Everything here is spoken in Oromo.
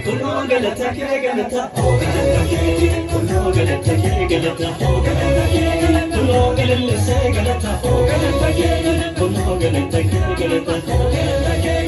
Kunoo galata kee galata oo galata kee, kunoo galata kee galata oo galata kee, kunoo galallisee galata oo galata kee, kunoo galata kee galata oo galata kee.